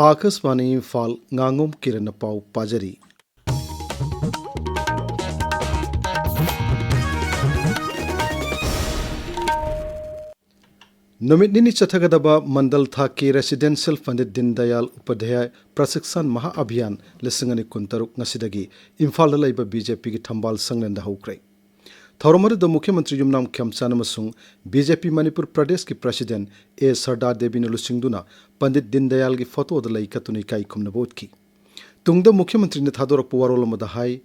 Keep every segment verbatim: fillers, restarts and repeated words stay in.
ꯑꯥꯀꯥꯁꯕꯥꯅꯤ ꯏꯝꯐꯥꯜ, ꯉꯥꯉꯣꯝ ꯀꯤꯔꯟꯅ ꯄꯥꯎ ꯄꯥꯖꯔꯤ꯫ ꯅꯨꯃꯤꯠ ꯅꯤꯅꯤ ꯆꯠꯊꯒꯗꯕ ꯃꯟꯗꯜ ꯊꯥꯛꯀꯤ ꯔꯦꯁꯤꯗꯦꯟꯁꯤꯌꯦꯜ ꯄꯟꯗꯤꯠ ꯗꯤꯟ ꯗꯌꯥꯜ ꯎꯄꯥꯙ꯭ꯌꯥꯌ ꯄ꯭ꯔꯁꯤꯛꯁꯥꯟ ꯃꯍꯥ ꯑꯚꯤꯌꯥꯟ ꯂꯤꯁꯤꯡ ꯑꯅꯤ ꯀꯨꯟꯇꯔꯨꯛ ꯉꯁꯤꯗꯒꯤ ꯏꯝꯐꯥꯜꯗ ꯂꯩꯕ ꯕꯤ ꯖꯦ ꯄꯤꯒꯤ ꯊꯝꯕꯥꯜ ꯁꯪꯂꯦꯟꯗ ꯍꯧꯈ꯭ꯔꯦ꯫ ꯊꯧꯔꯝ ꯑꯗꯨꯗ ꯃꯨꯈ꯭ꯌ ꯃꯟꯇ꯭ꯔꯤ ꯌꯨꯝꯅꯥꯝ ꯈꯦꯝꯆꯥꯟ ꯑꯃꯁꯨꯡ ꯕꯤ ꯖꯦ ꯄꯤ ꯃꯅꯤꯄꯨꯔ ꯄ꯭ꯔꯗꯦꯁꯀꯤ ꯄ꯭ꯔꯁꯤꯗꯦꯟ ꯑꯦ ꯁꯔꯗꯥ ꯗꯦꯕꯤꯅ ꯂꯨꯆꯤꯡꯗꯨꯅ ꯄꯟꯗꯤꯠ ꯗꯤꯟ ꯗꯌꯥꯜꯒꯤ ꯐꯣꯇꯣꯗ ꯂꯩ ꯀꯠꯇꯨꯅ ꯏꯀꯥꯏ ꯈꯨꯝꯅꯕ ꯎꯠꯈꯤ꯫ ꯇꯨꯡꯗ ꯃꯨꯈ꯭ꯌ ꯃꯟꯇ꯭ꯔꯤꯅ ꯊꯥꯗꯣꯔꯛꯄ ꯋꯥꯔꯣꯜ ꯑꯃꯗ ꯍꯥꯏ,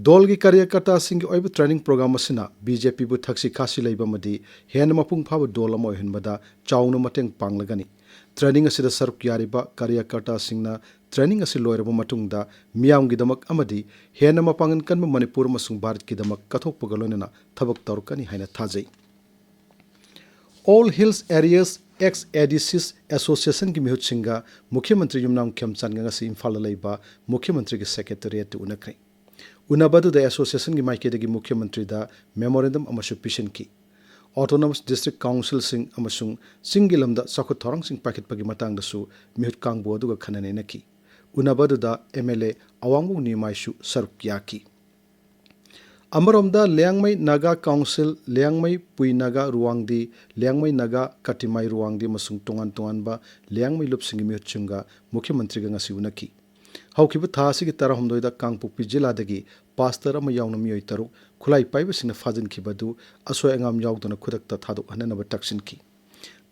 ꯗꯣꯜꯒꯤ ꯀꯥꯔꯌꯀꯔꯇꯥꯁꯤꯡꯒꯤ ꯑꯣꯏꯕ ꯇ꯭ꯔꯦꯅꯤꯡ ꯄ꯭ꯔꯣꯒ꯭ꯔꯥꯝ ꯑꯁꯤꯅ ꯕꯤ ꯖꯦ ꯄꯤꯕꯨ ꯊꯛꯁꯤ ꯈꯥꯁꯤ ꯂꯩꯕ ꯑꯃꯗꯤ ꯍꯦꯟꯅ ꯃꯄꯨꯡ ꯐꯥꯕ ꯗꯣꯜ ꯑꯃ ꯑꯣꯏꯍꯟꯕꯗ ꯆꯥꯎꯅ ꯃꯇꯦꯡ ꯄꯥꯡꯂꯒꯅꯤ꯫ ꯇ꯭ꯔꯦꯅꯤꯡ ꯑꯁꯤꯗ ꯁꯔꯨꯛ ꯌꯥꯔꯤꯕ ꯀꯥꯔꯌꯀꯔꯇꯥꯁꯤꯡꯅ ꯇ꯭ꯔꯦꯅꯤꯡ ꯑꯁꯤ ꯂꯣꯏꯔꯕ ꯃꯇꯨꯡꯗ ꯃꯤꯌꯥꯝꯒꯤꯗꯃꯛ ꯑꯃꯗꯤ ꯍꯦꯟꯅ ꯃꯄꯥꯡꯒꯜ ꯀꯟꯕ ꯃꯅꯤꯄꯨꯔ ꯑꯃꯁꯨꯡ ꯚꯥꯔꯠꯀꯤꯗꯃꯛ ꯀꯠꯊꯣꯛꯄꯒ ꯂꯣꯏꯅꯅ ꯊꯕꯛ ꯇꯧꯔꯛꯀꯅꯤ ꯍꯥꯏꯅ ꯊꯥꯖꯩ꯫ All Hills Areas Ex A D Cs Associationꯒꯤ ꯃꯤꯍꯨꯠꯁꯤꯡꯒ ꯃꯨꯈ꯭ꯌ ꯃꯟꯇ꯭ꯔꯤ ꯌꯨꯝꯅꯥꯝ ꯈꯦꯝꯆꯥꯟꯒ ꯉꯁꯤ ꯏꯝꯐꯥꯜꯗ ꯂꯩꯕ ꯃꯨꯈ꯭ꯌ ꯃꯟꯇ꯭ꯔꯤꯒꯤ ꯁꯦꯀ꯭ꯔꯦꯇꯦꯔꯤꯌꯦꯠꯇ ꯎꯅꯈ꯭ꯔꯦ꯫ ꯎꯅꯕ ꯑꯗꯨꯗ ꯑꯦꯁꯣꯁꯤꯌꯦꯁꯟꯒꯤ ꯃꯥꯏꯀꯩꯗꯒꯤ ꯃꯨꯈ꯭ꯌ ꯃꯟꯇ꯭ꯔꯤꯗ ꯃꯦꯃꯣꯔꯦꯟꯗꯝ ꯑꯃꯁꯨ ꯄꯤꯁꯤꯟꯈꯤ꯫ ꯑꯣꯇꯣꯅꯣꯃꯁ ꯗꯤꯁꯇ꯭ꯔꯤꯛ ꯀꯥꯎꯟꯁꯤꯜꯁꯤꯡ ꯑꯃꯁꯨꯡ ꯆꯤꯡꯒꯤ ꯂꯝꯗ ꯆꯥꯎꯈꯠ ꯊꯧꯔꯥꯡꯁꯤꯡ ꯄꯥꯏꯈꯠꯄꯒꯤ ꯃꯇꯥꯡꯗꯁꯨ ꯃꯤꯍꯨꯠ ꯀꯥꯡꯕꯨ ꯑꯗꯨꯒ ꯈꯟꯅ ꯅꯩꯅꯈꯤ꯫ ꯎꯅꯕ ꯑꯗꯨꯗ ꯑꯦꯝ ꯑꯦꯜ ꯑꯦ ꯑꯋꯥꯡꯕꯧ ꯅꯤꯃꯥꯏꯁꯨ ꯁꯔꯨꯛ ꯌꯥꯈꯤ꯫ ꯑꯃꯔꯣꯝꯗ ꯂꯤꯌꯥꯡꯃꯩ ꯅꯥꯒꯥ ꯀꯥꯎꯟꯁꯤꯜ, ꯂꯤꯌꯥꯡꯃꯩ ꯄꯨꯏ ꯅꯥꯒꯥ ꯔꯨꯋꯥꯡꯗꯤ, ꯂꯤꯌꯥꯡꯃꯩ ꯅꯥꯒꯥ ꯀꯥꯇꯤꯃꯥꯏ ꯔꯨꯋꯥꯡꯗꯤ ꯑꯃꯁꯨꯡ ꯇꯣꯉꯥꯟ ꯇꯣꯉꯥꯟꯕ ꯂꯤꯌꯥꯡꯃꯩ ꯂꯨꯞꯁꯤꯡꯒꯤ ꯃꯤꯍꯨꯠꯁꯤꯡꯒ ꯃꯨꯈ꯭ꯌ ꯃꯟꯇ꯭ꯔꯤꯒ ꯉꯁꯤ ꯎꯅꯈꯤ꯫ ꯍꯧꯈꯤꯕ ꯊꯥ ꯑꯁꯤꯒꯤ ꯇꯔꯥꯍꯨꯝꯗꯣꯏꯗ ꯀꯥꯡꯄꯣꯛꯄꯤ ꯖꯤꯂꯥꯗꯒꯤ ꯄꯥꯁꯇꯔ ꯑꯃ ꯌꯥꯎꯅ ꯃꯤꯑꯣꯏ ꯇꯔꯨꯛ ꯈꯨꯠꯂꯥꯏ ꯄꯥꯏꯕꯁꯤꯡꯅ ꯐꯥꯖꯤꯟꯈꯤꯕ ꯑꯗꯨ ꯑꯁꯣꯏ ꯑꯉꯥꯝ ꯌꯥꯎꯗꯅ ꯈꯨꯗꯛꯇ ꯊꯥꯗꯣꯛꯍꯟꯅꯅꯕ ꯇꯛꯁꯤꯟꯈꯤ꯫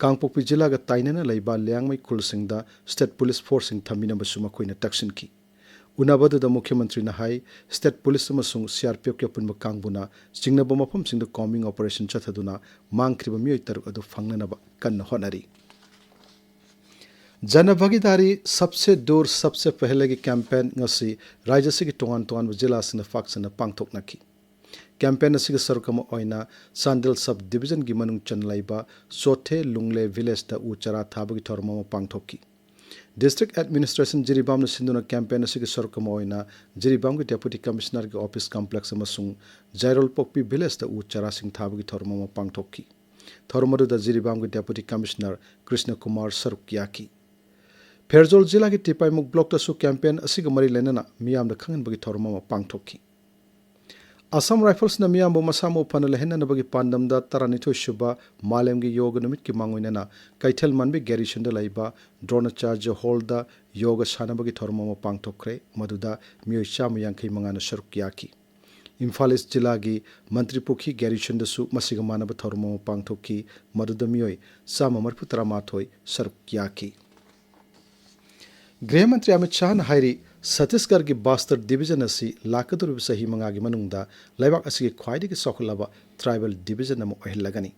ꯀꯥꯡꯄꯣꯛꯄꯤ ꯖꯤꯂꯥꯒ ꯇꯥꯏꯅꯅ ꯂꯩꯕ ꯂꯤꯌꯥꯡꯃꯩ ꯈꯨꯜꯁꯤꯡꯗ ꯁ꯭ꯇꯦꯠ ꯄꯨꯂꯤꯁ ꯐꯣꯔꯁꯁꯤꯡ ꯊꯝꯕꯤꯅꯕꯁꯨ ꯃꯈꯣꯏꯅ ꯇꯛꯁꯤꯟꯈꯤ꯫ ꯎꯅꯕ ꯑꯗꯨꯗ ꯃꯨꯈ꯭ꯌ ꯃꯟꯇ꯭ꯔꯤꯅ ꯍꯥꯏ, ꯁ꯭ꯇꯦꯠ ꯄꯨꯂꯤꯁ ꯑꯃꯁꯨꯡ ꯁꯤ ꯑꯥꯔ ꯄꯤ ꯑꯦꯐꯀꯤ ꯑꯄꯨꯟꯕ ꯀꯥꯡꯕꯨꯅ ꯆꯤꯡꯅꯕ ꯃꯐꯝꯁꯤꯡꯗ ꯀꯣꯝꯕꯤꯡ ꯑꯣꯄꯔꯦꯁꯟ ꯆꯠꯊꯗꯨꯅ ꯃꯥꯡꯈ꯭ꯔꯤꯕ ꯃꯤꯑꯣꯏ ꯇꯔꯨꯛ ꯑꯗꯨ ꯐꯪꯅꯅꯕ ꯀꯟꯅ ꯍꯣꯠꯅꯔꯤ꯫ ꯖꯟ ꯚꯥꯒꯤꯗꯥꯔꯤ ꯁꯕꯁꯦ ꯗꯨꯔ ꯁꯕꯁꯦ ꯄꯦꯍꯂꯦꯒꯤ ꯀꯦꯝꯄꯦꯟ ꯉꯁꯤ ꯔꯥꯖ꯭ꯌ ꯑꯁꯤꯒꯤ ꯇꯣꯉꯥꯟ ꯇꯣꯉꯥꯟꯕ ꯖꯤꯂꯥꯁꯤꯡꯗ ꯄꯥꯛ ꯁꯟꯅ ꯄꯥꯡꯊꯣꯛꯅꯈꯤ꯫ ꯀꯦꯝꯄꯦꯟ ꯑꯁꯤꯒꯤ ꯁꯔꯨꯛ ꯑꯃ ꯑꯣꯏꯅ ꯆꯥꯟꯗꯦꯜ ꯁꯕ ꯗꯤꯕꯤꯖꯟꯒꯤ ꯃꯅꯨꯡ ꯆꯟꯅ ꯂꯩꯕ ꯆꯣꯊꯦ ꯂꯨꯡꯂꯦ ꯚꯤꯂꯦꯖꯇ ꯎ ꯆꯥꯔꯥ ꯊꯥꯕꯒꯤ ꯊꯧꯔꯝ ꯑꯃ ꯄꯥꯡꯊꯣꯛꯈꯤ꯫ ꯗꯤꯁꯇ꯭ꯔꯤꯛ ꯑꯦꯗꯃꯤꯅꯤꯁꯇ꯭ꯔꯦꯁꯟ ꯖꯤꯔꯤꯕꯥꯝꯅ ꯁꯤꯟꯗꯨꯅ ꯀꯦꯝꯄꯦꯟ ꯑꯁꯤꯒꯤ ꯁꯔꯨꯛ ꯑꯃ ꯑꯣꯏꯅ ꯖꯤꯔꯤꯕꯥꯝꯒꯤ ꯗꯦꯄꯨꯇꯤ ꯀꯃꯤꯁꯅꯔꯒꯤ ꯑꯣꯐꯤꯁ ꯀꯝꯄ꯭ꯂꯦꯛꯁ ꯑꯃꯁꯨꯡ ꯖꯥꯏꯔꯣꯜꯄꯣꯛꯄꯤ ꯚꯤꯂꯦꯖꯇ ꯎ ꯆꯥꯔꯥꯁꯤꯡ ꯊꯥꯕꯒꯤ ꯊꯧꯔꯝ ꯑꯃ ꯄꯥꯡꯊꯣꯛꯈꯤ꯫ ꯊꯧꯔꯝ ꯑꯗꯨꯗ ꯖꯤꯔꯤꯕꯥꯝꯒꯤ ꯗꯦꯄꯨꯇꯤ ꯀꯃꯤꯁꯅꯔ ꯀ꯭ꯔꯤꯁꯅ ꯀꯨꯃꯥꯔ ꯁꯔꯨꯛ ꯌꯥꯈꯤ꯫ ꯐꯦꯔꯖꯣꯜ ꯖꯤꯂꯥꯒꯤ ꯇꯤꯄꯥꯏꯃꯨꯛ ꯕ꯭ꯂꯣꯛꯇꯁꯨ ꯀꯦꯝꯄꯦꯟ ꯑꯁꯤꯒ ꯃꯔꯤ ꯂꯩꯅꯅ ꯃꯤꯌꯥꯝꯗ ꯈꯪꯍꯟꯕꯒꯤ ꯊꯧꯔꯝ ꯑꯃ ꯄꯥꯡꯊꯣꯛꯈꯤ꯫ ꯑꯁꯥꯝ ꯔꯥꯏꯐꯜꯁꯅ ꯃꯤꯌꯥꯝꯕꯨ ꯃꯁꯥ ꯃꯎ ꯐꯅ ꯂꯩꯍꯟꯅꯅꯕꯒꯤ ꯄꯥꯟꯗꯝꯗ ꯇꯔꯥꯅꯤꯊꯣꯏ ꯁꯨꯕ ꯃꯥꯂꯦꯝꯒꯤ ꯌꯣꯒ ꯅꯨꯃꯤꯠꯀꯤ ꯃꯥꯡꯑꯣꯏꯅꯅ ꯀꯩꯊꯦꯜ ꯃꯥꯟꯕꯤ ꯒꯦꯔꯤꯁꯟꯗ ꯂꯩꯕ ꯗ꯭ꯔꯣꯅꯥꯆꯥꯔꯖ ꯍꯣꯜꯗ ꯌꯣꯒ ꯁꯥꯟꯅꯕꯒꯤ ꯊꯧꯔꯝ ꯑꯃ ꯄꯥꯡꯊꯣꯛꯈ꯭ꯔꯦ, ꯃꯗꯨꯗ ꯃꯤꯑꯣꯏ ꯆꯥꯝꯃ ꯌꯥꯡꯈꯩ ꯃꯉꯥꯅ ꯁꯔꯨꯛ ꯌꯥꯈꯤ꯫ ꯏꯝꯐꯥꯜ ꯏꯁ ꯖꯤꯂꯥꯒꯤ ꯃꯟꯇ꯭ꯔꯤ ꯄꯨꯈ꯭ꯔꯤ ꯒꯦꯔꯤꯁꯟꯗꯁꯨ ꯃꯁꯤꯒ ꯃꯥꯟꯅꯕ ꯊꯧꯔꯝ ꯑꯃ ꯄꯥꯡꯊꯣꯛꯈꯤ, ꯃꯗꯨꯗ ꯃꯤꯑꯣꯏ ꯆꯥꯝꯃ ꯃꯔꯤꯐꯨ ꯇꯔꯥꯃꯥꯊꯣꯏ ꯁꯔꯨꯛ ꯌꯥꯈꯤ꯫ ꯒ꯭ꯔꯤꯍ ꯃꯟꯇ꯭ꯔꯤ ꯑꯃꯤꯠ ꯁꯥꯍꯅ ꯍꯥꯏꯔꯤ, ꯁꯠꯇꯤꯁꯒꯔꯒꯤ ꯕꯥꯁꯇꯔ ꯗꯤꯕꯤꯖꯟ ꯑꯁꯤ ꯂꯥꯛꯀꯗꯧꯔꯤꯕ ꯆꯍꯤ ꯃꯉꯥꯒꯤ ꯃꯅꯨꯡꯗ ꯂꯩꯕꯥꯛ ꯑꯁꯤꯒꯤ ꯈ꯭ꯋꯥꯏꯗꯒꯤ ꯆꯥꯎꯈꯠꯂꯕ ꯇ꯭ꯔꯥꯏꯕꯦꯜ ꯗꯤꯕꯤꯖꯟ ꯑꯃ ꯑꯣꯏꯍꯜꯂꯒꯅꯤ꯫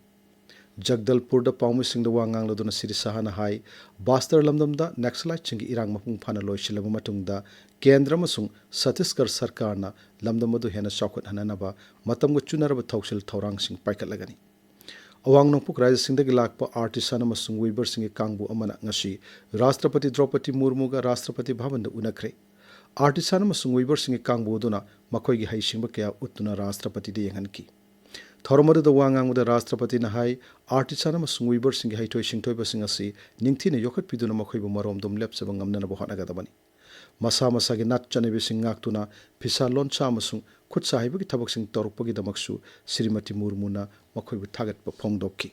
ꯖꯒꯗꯜꯄꯨꯔꯗ ꯄꯥꯎꯃꯤꯁꯤꯡꯗ ꯋꯥ ꯉꯥꯡꯂꯗꯨꯅ ꯁ꯭ꯔꯤ ꯁꯥꯍꯅ ꯍꯥꯏ, ꯕꯥꯁꯇꯔ ꯂꯝꯗꯝꯗ ꯅꯛꯁꯂꯥꯏꯠꯁꯤꯡꯒꯤ ꯏꯔꯥꯡ ꯃꯄꯨꯡ ꯐꯥꯅ ꯂꯣꯏꯁꯤꯜꯂꯕ ꯃꯇꯨꯡꯗ ꯀꯦꯟꯗ꯭ꯔ ꯑꯃꯁꯨꯡ ꯁꯠꯇꯤꯁꯒꯔ ꯁꯔꯀꯥꯔꯅ ꯂꯝꯗꯝ ꯑꯗꯨ ꯍꯦꯟꯅ ꯆꯥꯎꯈꯠꯍꯟꯅꯅꯕ ꯃꯇꯝꯒ ꯆꯨꯅꯔꯕ ꯊꯧꯁꯤꯜ ꯊꯧꯔꯥꯡꯁꯤꯡ ꯄꯥꯏꯈꯠꯂꯒꯅꯤ꯫ ꯑꯋꯥꯡ ꯅꯣꯡꯄꯣꯛ ꯔꯥꯖ꯭ꯌꯁꯤꯡꯗꯒꯤ ꯂꯥꯛꯄ ꯑꯥꯔꯇꯤꯁꯥꯟ ꯑꯃꯁꯨꯡ ꯋꯤꯚꯔꯁꯤꯡꯒꯤ ꯀꯥꯡꯕꯨ ꯑꯃꯅ ꯉꯁꯤ ꯔꯥꯁꯇ꯭ꯔꯄꯇꯤ ꯗ꯭ꯔꯧꯄꯗꯤ ꯃꯨꯔꯃꯨꯒ ꯔꯥꯁꯇ꯭ꯔꯄꯇꯤ ꯚꯕꯟꯗ ꯎꯅꯈ꯭ꯔꯦ꯫ ꯑꯥꯔꯇꯤꯁꯥꯟ ꯑꯃꯁꯨꯡ ꯋꯤꯚꯔꯁꯤꯡꯒꯤ ꯀꯥꯡꯕꯨ ꯑꯗꯨꯅ ꯃꯈꯣꯏꯒꯤ ꯍꯩꯁꯤꯡꯕ ꯀꯌꯥ ꯎꯠꯇꯨꯅ ꯔꯥꯁꯇ꯭ꯔꯄꯇꯤꯗ ꯌꯦꯡꯍꯟꯈꯤ꯫ ꯊꯧꯔꯝ ꯑꯗꯨꯗ ꯋꯥ ꯉꯥꯡꯕꯗ ꯔꯥꯁꯇ꯭ꯔꯄꯇꯤꯅ ꯍꯥꯏ, ꯑꯥꯔꯇꯤꯁꯥꯟ ꯑꯃꯁꯨꯡ ꯋꯤꯚꯔꯁꯤꯡꯒꯤ ꯍꯩꯊꯣꯏ ꯁꯤꯡꯊꯣꯏꯕꯁꯤꯡ ꯑꯁꯤ ꯅꯤꯡꯊꯤꯅ ꯌꯣꯛꯈꯠꯄꯤꯗꯨꯅ ꯃꯈꯣꯏꯕꯨ ꯃꯔꯣꯝꯗꯣꯝ ꯂꯦꯞꯆꯕ ꯉꯝꯅꯅꯕ ꯍꯣꯠꯅꯒꯗꯕꯅꯤ꯫ ꯃꯁꯥ ꯃꯁꯥꯒꯤ ꯅꯥꯠ ꯆꯠꯅꯕꯤꯁꯤꯡ ꯉꯥꯛꯇꯨꯅ ꯐꯤꯁꯥ ꯂꯣꯟꯁꯥ ꯑꯃꯁꯨꯡ ꯈꯨꯠꯁꯥ ꯍꯩꯕꯒꯤ ꯊꯕꯛꯁꯤꯡ ꯇꯧꯔꯛꯄꯒꯤꯗꯃꯛꯁꯨ ꯁ꯭ꯔꯤꯃꯇꯤ ꯃꯨꯔꯃꯨꯅ ꯃꯈꯣꯏꯕꯨ ꯊꯥꯒꯠꯄ ꯐꯣꯡꯗꯣꯛꯈꯤ꯫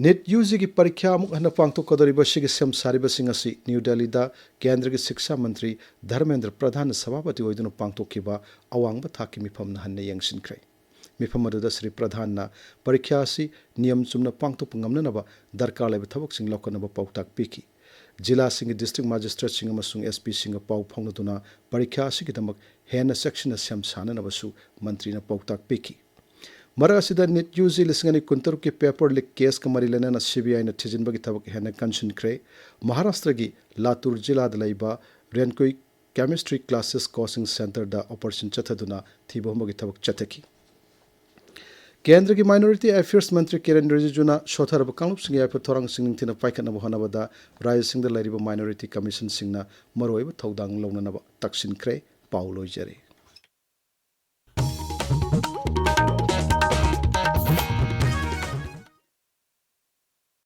ꯅꯤꯠ ꯌꯨ ꯖꯤꯒꯤ ꯄꯔꯤꯈ꯭ꯌꯥ ꯑꯃꯨꯛ ꯍꯟꯅ ꯄꯥꯡꯊꯣꯛꯀꯗꯧꯔꯤꯕ ꯑꯁꯤꯒꯤ ꯁꯦꯝ ꯁꯥꯔꯤꯕꯁꯤꯡ ꯑꯁꯤ ꯅ꯭ꯌꯨ ꯗꯦꯜꯂꯤꯗ ꯀꯦꯟꯗ꯭ꯔꯒꯤ ꯁꯤꯛꯁꯥ ꯃꯟꯇ꯭ꯔꯤ ꯙꯔꯃꯦꯟꯗ꯭ꯔ ꯄ꯭ꯔꯙꯥꯟꯅ ꯁꯚꯥꯄꯇꯤ ꯑꯣꯏꯗꯨꯅ ꯄꯥꯡꯊꯣꯛꯈꯤꯕ ꯑꯋꯥꯡꯕ ꯊꯥꯛꯀꯤ ꯃꯤꯐꯝꯅ ꯍꯟꯅ ꯌꯦꯡꯁꯤꯟꯈ꯭ꯔꯦ꯫ ꯃꯤꯐꯝ ꯑꯗꯨꯗ ꯁ꯭ꯔꯤ ꯄ꯭ꯔꯙꯥꯟꯅ ꯄꯔꯤꯈ꯭ꯌꯥ ꯑꯁꯤ ꯅꯤꯌꯝ ꯆꯨꯝꯅ ꯄꯥꯡꯊꯣꯛꯄ ꯉꯝꯅꯅꯕ ꯗꯔꯀꯥꯔ ꯂꯩꯕ ꯊꯕꯛꯁꯤꯡ ꯂꯧꯈꯠꯅꯕ ꯄꯥꯎꯇꯥꯛ ꯄꯤꯈꯤ꯫ ꯖꯤꯂꯥꯁꯤꯡꯒꯤ ꯗꯤꯁꯇ꯭ꯔꯤꯛ ꯃꯦꯖꯤꯁꯇ꯭ꯔꯦꯠꯁꯤꯡ ꯑꯃꯁꯨꯡ ꯑꯦꯁ ꯄꯤꯁꯤꯡꯒ ꯄꯥꯎ ꯐꯥꯎꯅꯗꯨꯅ ꯄꯔꯤꯈ꯭ꯌꯥ ꯑꯁꯤꯒꯤꯗꯃꯛ ꯍꯦꯟꯅ ꯆꯦꯛꯁꯤꯟꯅ ꯁꯦꯝ ꯁꯥꯅꯅꯕꯁꯨ ꯃꯟꯇ꯭ꯔꯤꯅ ꯄꯥꯎꯇꯥꯛ ꯄꯤꯈꯤ꯫ ꯃꯔꯛ ꯑꯁꯤꯗ ꯅꯤꯠ ꯌꯨ ꯖꯤ ꯂꯤꯁꯤꯡ ꯑꯅꯤ ꯀꯨꯟꯇꯔꯨꯛꯀꯤ ꯄꯦꯄꯔ ꯂꯤꯛ ꯀꯦꯁꯀ ꯃꯔꯤ ꯂꯩꯅꯅ ꯁꯤ ꯕꯤ ꯑꯥꯏꯅ ꯊꯤꯖꯤꯟꯕꯒꯤ ꯊꯕꯛ ꯍꯦꯟꯅ ꯀꯟꯁꯤꯟꯈ꯭ꯔꯦ꯫ ꯃꯍꯥꯔꯥꯁꯇ꯭ꯔꯒꯤ ꯂꯥꯇꯨꯔ ꯖꯤꯂꯥꯗ ꯂꯩꯕ ꯔꯦꯟꯀꯨꯏ ꯀꯦꯃꯤꯁꯇ꯭ꯔꯤ ꯀ꯭ꯂꯥꯁꯦꯁ ꯀꯣꯆꯤꯡ ꯁꯦꯟꯇꯔꯗ ꯑꯣꯄꯔꯦꯁꯟ ꯆꯠꯊꯗꯨꯅ ꯊꯤꯕ ꯍꯨꯝꯕꯒꯤ ꯊꯕꯛ ꯆꯠꯊꯈꯤ꯫ ꯀꯦꯟꯗ꯭ꯔꯒꯤ ꯃꯥꯏꯅꯣꯔꯤꯇꯤ ꯑꯦꯐꯤꯌꯔꯁ ꯃꯟꯇ꯭ꯔꯤ ꯀꯤꯔꯦꯟ ꯔꯤꯖꯤꯖꯨꯅ ꯁꯣꯊꯔꯕ ꯀꯥꯡꯂꯨꯞꯁꯤꯡꯒꯤ ꯌꯥꯏꯐ ꯊꯧꯔꯥꯡꯁꯤꯡ ꯅꯤꯡꯊꯤꯅ ꯄꯥꯏꯈꯠꯅꯕ ꯍꯣꯠꯅꯕꯗ ꯔꯥꯖ꯭ꯌꯁꯤꯡꯗ ꯂꯩꯔꯤꯕ ꯃꯥꯏꯅꯣꯔꯤꯇꯤ ꯀꯃꯤꯁꯟꯁꯤꯡꯅ ꯃꯔꯨꯑꯣꯏꯕ ꯊꯧꯗꯥꯡ ꯂꯧꯅꯅꯕ ꯇꯛꯁꯤꯟꯈ꯭ꯔꯦ꯫ ꯄꯥꯎ ꯂꯣꯏꯖꯔꯦ꯫